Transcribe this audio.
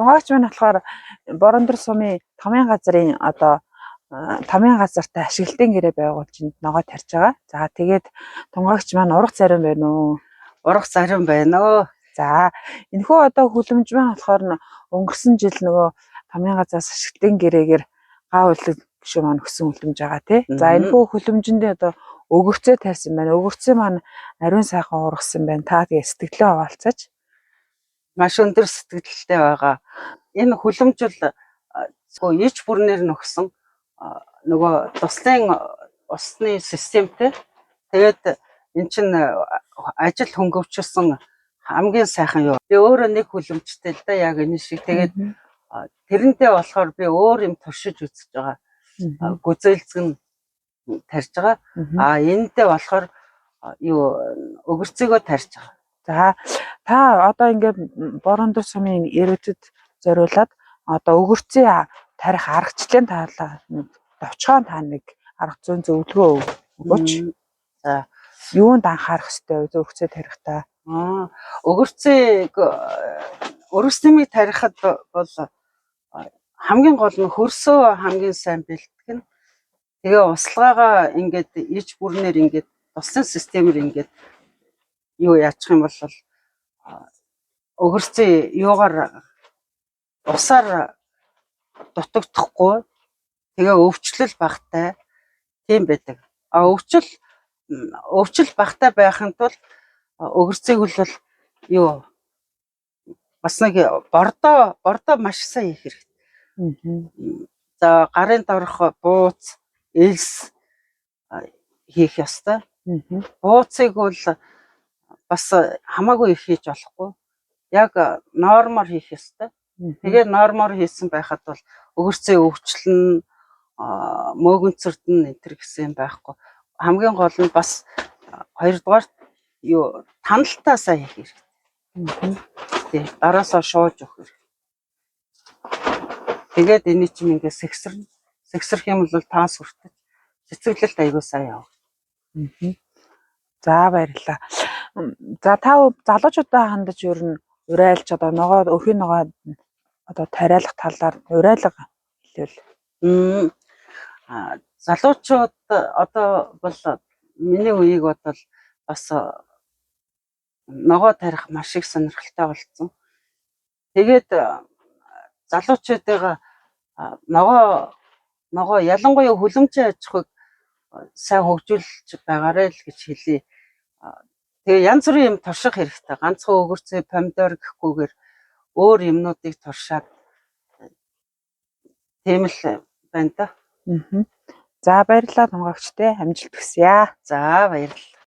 Тунгаагч маань болохоор Борондөр сумын томын газрын одоо томын газартай ашиглалтын гэрээ байгуулж энд ногоо тарьж байгаа. За, тэгээд тунгаагч маань урах зарим байна уу? Урах зарим байна оо. За, энэхүү одоо хүлэмж маань болохоор өнгөрсөн жил нөгөө томын газраас ашиглалтын гэрээгээр гав үлэг гişүү маань өгсөн хүлэмж байгаа, тий. За, энэхүү хүлэмжэндээ одоо өгөрцөө тавьсан байна. Өгөрцөө маань ариун сайхан ургасан байна. Та тэгээ сэтгэлээ хаваалцаач. Маш өндөр сэтгэлтэй байгаа. Энэ хүлэмжил ич бүрнээр нөхсөн нөгөө туслын усны системтэй. Тэгээд эн чинь ажил хөнгөвчсөн хамгийн сайхан юу. Би өөрөө нэг хүлэмжтэй л да, яг энэ шиг. Тэгээд тэрнтэй болохоор би өөр юм туршиж үзэж байгаа. Гүзээлзгэн тарьж байгаа. А энэтэй болохоор юу өгөрцөөгөө тарьж байгаа. За, та одоо ингээд Борондөр сумын иргэдэд зориулаад одоо өгөрцөө тарих аргачлалын талаар нэг товчхон та нэг арга зүйн зөвлөгөө өгөөч. За. Юунд анхаарах ёстой вэ өгөрцөө тарихдаа? Аа, өгөрцөөг өргөс нэмийг тарихад бол хамгийн гол нь хөрсөө хамгийн сайн бэлтгэх нь. Тэгээ услгаагаа ингээд иж бүрнээр ингээд туслан системээр ингээд юу яачих юм бол өгөрцөө юугаар усаар дутагдахгүй, тэгээ өвчлөл багтай тийм байдаг. А өвчл багтай байхын тулд өгөрцийг бол юу бас нэг бордоо маш сайн хийх хэрэгтэй. За, гарын доорх бууц, элс хийх ёстой. Бууцыг бол бас хамаагүй их хийж болохгүй. Яг нормоор хийх ёстой. Тэгээ нормоор хийсэн байхад бол өгөрцөө өвчлөн, мөөгөнцөрдөн энэ төр гэсэн юм байхгүй. Хамгийн гол нь бас хоёрдугаар юу таналтаа сайн хийх хэрэгтэй. Тий, дараасаа шууж өгөх хэрэгтэй. Тэгээд эний чинь ингээд сэгсэрнэ. Сэгсрэх юм бол таас хүртэж цэцэглэлт аягүй сайн явна. За, баярлалаа. За, та залуучуудаа хандаж ер нь уриалж одоо ногоо өрхийн ногоо одоо тариалах талаар уриалга хэлвэл. Залуучууд одоо бол миний үеийг бодвол бас ногоо тарих маш их сонирхолтой болсон. Тэгээд залуучуудыгаа ногоо ялангуяа хүлэмжийн аж ахуйг сайн хөгжүүлж байгаарай л гэж хэлье. Тэгээ янз бүрийн юм турших хэрэгтэй. Ганцхан өгөрцөө, помидор гэхгүйгээр өөр юмнуудыг туршаад тийм л байна да. За, баярлалаа, тунгаагчтай амжилт хүсье. За, баярлалаа.